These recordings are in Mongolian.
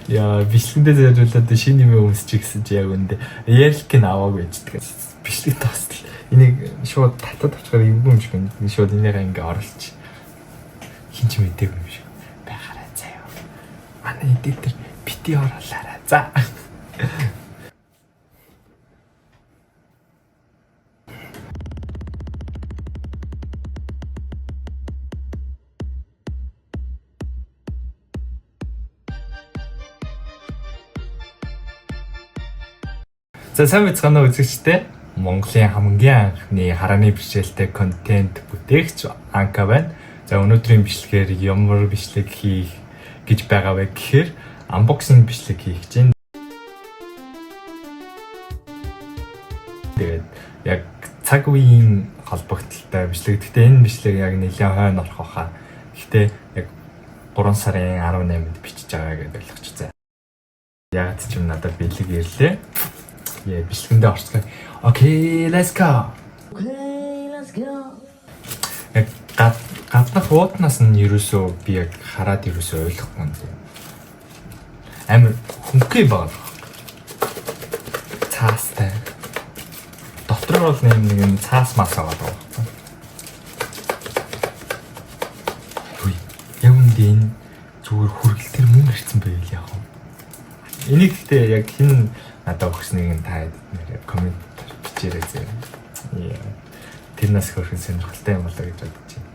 Яа, бичлэгэндээ зориулаад шинэ юм өмсчих гэсэн чи яг үндэ ярилк нь аваагүй байждаг. Бичлэг дуустал. Энийг шууд татад авчихаар эвгүй юм шиг байна. Шууд энийг ингээ оруулчих. Хин ч мэдээгүй юм шиг. Байхаарай заяа. Манай эдитер бити оруулаарай. За. За, сайн байцгаана уу, үзэгчдээ. Монголын хамгийн анхны харааны бэрхшээлтэй контент бүтээгч Анка байна. За, өнөөдрийн бичлэгээр ямар бичлэг хийх гэж байгаа вэ гэхээр unboxing бичлэг хийх гэж байна. Тэгээд яг цаг үеийн холбогдлолтой бичлэг. Гэхдээ энэ бичлэг яг нэлээд хойно орох байхаа. Гэхдээ яг 3 сарын 18-нд бичиж байгаа гэдээ ойлгочих заа. Яг ч юм надад бэлэг ирлээ. Яа, бичлэгэндээ орцгоо. Okay, let's go. Okay, let's go. Яг гаднах ууднаас нь ерөөсөө би яг хараад ерөөсөө ойлгохгүй юм. Амар хөнгөй байгаа. Цаастай. Дотор бол нэг юм цаас мас байгаа байхгүй. Хүй. Яг үндэ энэ зүгээр хүргэл төр мөнгө ирсэн байвал яах вэ? Энийг гэхдээ яг хэн надад өгснийг нь та нэрээ коммент бичээрэй зэ. Яа. Тэр нас хөрхэн сонирхолтой юм болоо гэж бодож байна.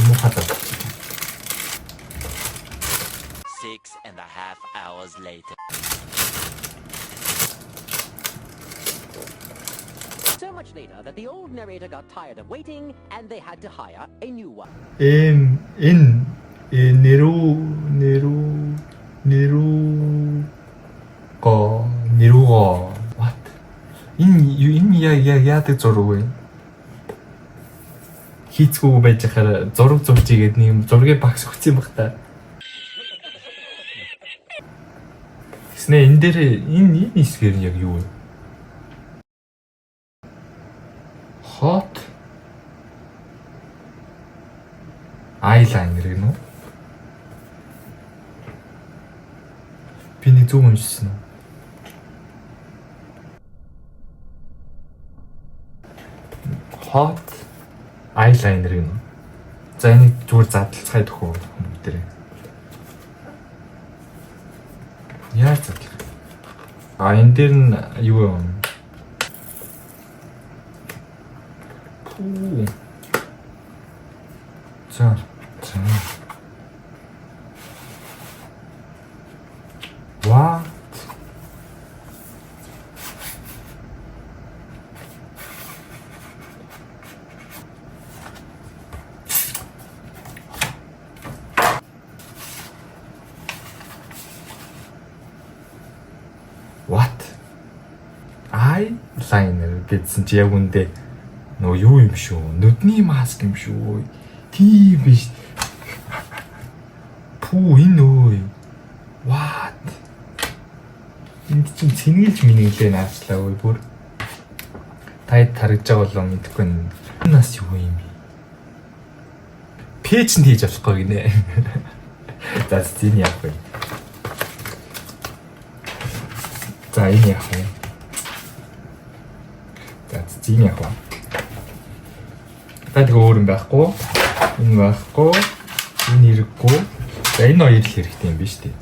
Муухай л бодож байна. 6.5 hours later. So much later that the old narrator got tired of waiting and they had to hire a new one. М Н Э нэрүү нэрүү нэрүү го нэрүүго, what, энэ энэ яадаг зураг вэ? Хийцгүү байж хахаар зураг зурж игээд нэг юм зургийн багс өгсөн юм бах та. Тэгснэ энэ дээр энэ хэсгээр нь яг юу вэ? Hot eyeliner гэнэ үү? Би нэг зөв уншсан уу? Hot eyeliner гэнэ үү? За, энийг зүгээр задлцгаая төхөө бүгдээрээ. Яаж задлах? А, энэ дээр нь юу юм? Пүү. За. За. What? What? Eyeliner гэсэн чи яг үндэ нөгөө юу юм шүү? Нүдний маск юм шүү. Тийм биш. Пүү, энэ өө. What? Энд чинь цэнгэлж минэглээ наачлаа өө бүр. Таад тарагдж байгаа болоо мэдэхгүй байна. Энэ нас юу юм бэ? Пэйжэнд хийж болохгүй гинэ. За, энэ яах вэ? За, энэ яах вэ? За, энэ яах вэ? За, тэгээ өөр юм байхгүй. Энэ байхгүй. Энэ хэрэггүй. За, энэ хоёр л хэрэгтэй юм биш үү?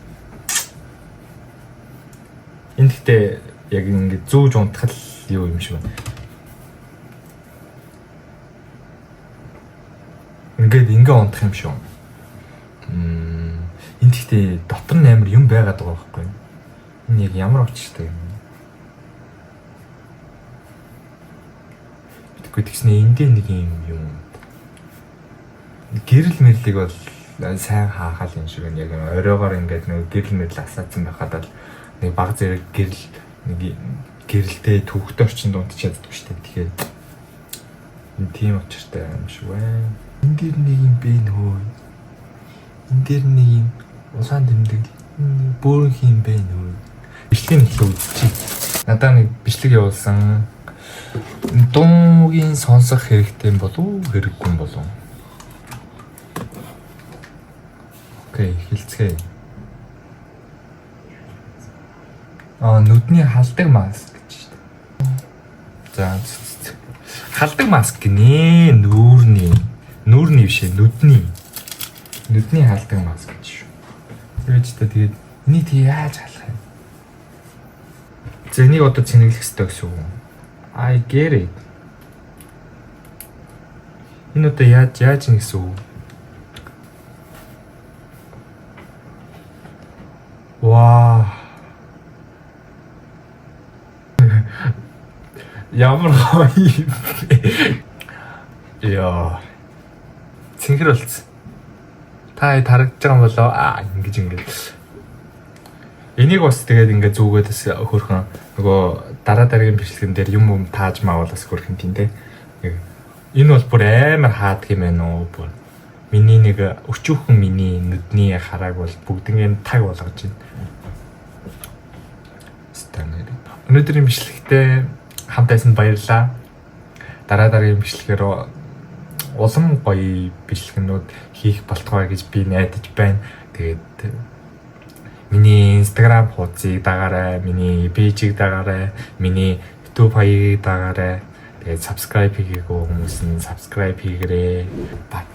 Энэ гэхдээ яг ингэ зүүж унтах л юу юм шиг байна. Ингээд ингээ унтах юм шүү. Энэ гэхдээ дотор нь амар юм байгаад байгаа байхгүй юу? Энэ яг ямар учиртай юм бэ? Тэгэхгүй, тэгснэ эндээ нэг юм юм. Гэрэл мэрлийг бол сайн хаахал юм шиг байна. Яг оройгоор ингээд нэг гэрэл мэрэл асаацсан байхад бол нэг баг зэрэг гэрэл нэг гэрэлтэй түүхтэй орчинд унтчих чаддаггүй шүү дээ. Тэгэхээр энэ тийм учиртай юм шиг байна. Энэ дээр нэг юм бэ нөө. Энэ дээр нэг юм улаан тэмдэг бөөрөнх юм бэ нөө. Бичлэгийн төлөө үзчихье. Надаа нэг бичлэг явуулсан. Дуугийн сонсох хэрэгтэй юм болов уу, хэрэггүй юм болов уу? Okay, эхэлцгээе. Аа, нүдний халдаг маск гэж шүү дээ. За, халдаг маск гинэ, нүүрний. Нүүрний биш ээ, нүдний. Нүдний халдаг маск гэж шүү. Тэгээд та тэгээд энийг тэг яаж халах юм? За, энийг одоо цэнэглэх хэрэгтэй гэсэн үг. I get it. Энэ одоо яаж юм гэсэн үг? Ваа. Ямар гоё юм бэ? Яа. Цэнхэр болцсон. Та харагдаж байгаа юм болоо? Аа, ингэж ингэж. Энийг бас тэгээд ингээ зүгээд бас хөөрхөн нөгөө дараа дараагийн бичлэгэн дээр юм юм тааж маавал бас хөөрхөн тийм те. Энэ бол бүр амар хаадаг юм байна уу бүр. Миний нэг өчүүхэн миний нүдний харааг бол бүгднийг таг болгож байна. Станэр. Өнөөдрийн бичлэгтээ хамт байсан баярлалаа. Дараа дараагийн бичлэгээр улам гоё бичлэгнүүд хийх болтугай гэж би найдаж байна. Тэгээд миний Instagram хуудсыг дагаарай, миний page-ийг дагаарай, миний YouTube хаягийг дагаарай. Тэгээд subscribe хийгээгүй хүмүүс нь subscribe хийгээрэй. Bye.